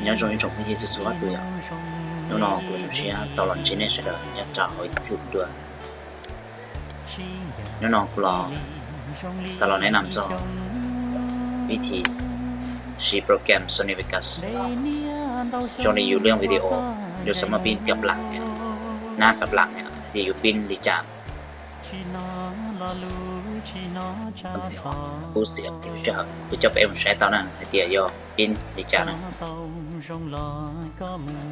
Nyob zoo ib tsoom phooj ywg txhua txhua tus yom. Hnub no kuv zoo siab tau los ntsib nej sawv daws nyob rau hauv YouTube dua. Hnub no kuv los xav los nes nam txog vib thib siv program Sony Vegas zoo li yus lub video, yus xav muab pib cov plam, nab cov plam, ces yus pib li cas. Kuv xiam sij hawm kuv coj peb mus saib tau na hais tias yog pib li cas na.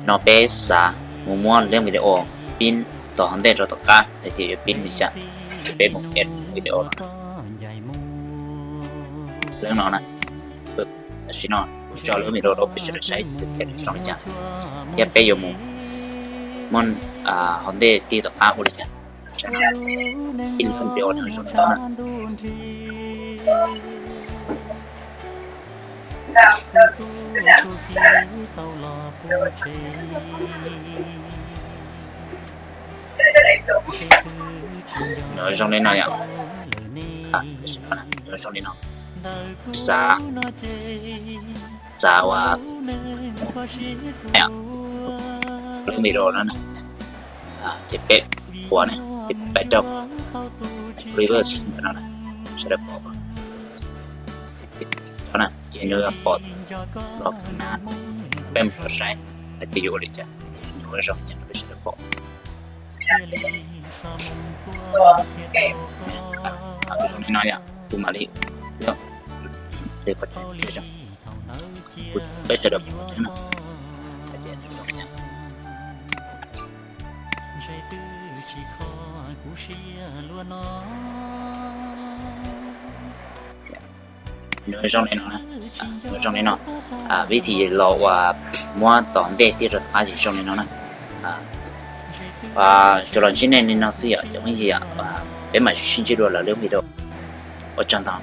No peb xav mus muab lub video pib tom hauv ntej rau tom qab hais tias yuav pib li cas, ces peb mus edit video no. Leej no na, tam sim no kuv tso lub video rau peb sawv daws saib tias zoo li cas, thiab peb yuav mus muab hauv ntej tig tom qab ua li cas. Pib lub video no zoo li no na. Nws zoo li no yom. Nws zoo li no. Xav, xav ua lub video no na, ces peb pua na, ces peb rau reverse ntawm no na, sawv daws pom na, ces nws pom los na, peb mus rau saib hais tias yuav ua li cas, nws ua zoo li cas rau peb sawv daws pom. Zoo li no yom, kuv mam li, peb sawv daws pom tseeb na, hais tias zoo li cas. Nws zoo li no, nws zoo li no. Vib thib los uas muab tom ntej tig rau tom qab ces zoo li no na. Tsuas los ntsib nej li no xwb yom cov phooj ywg, peb mam sib ntsib dua lwm lub video. Ua tsaug ntau.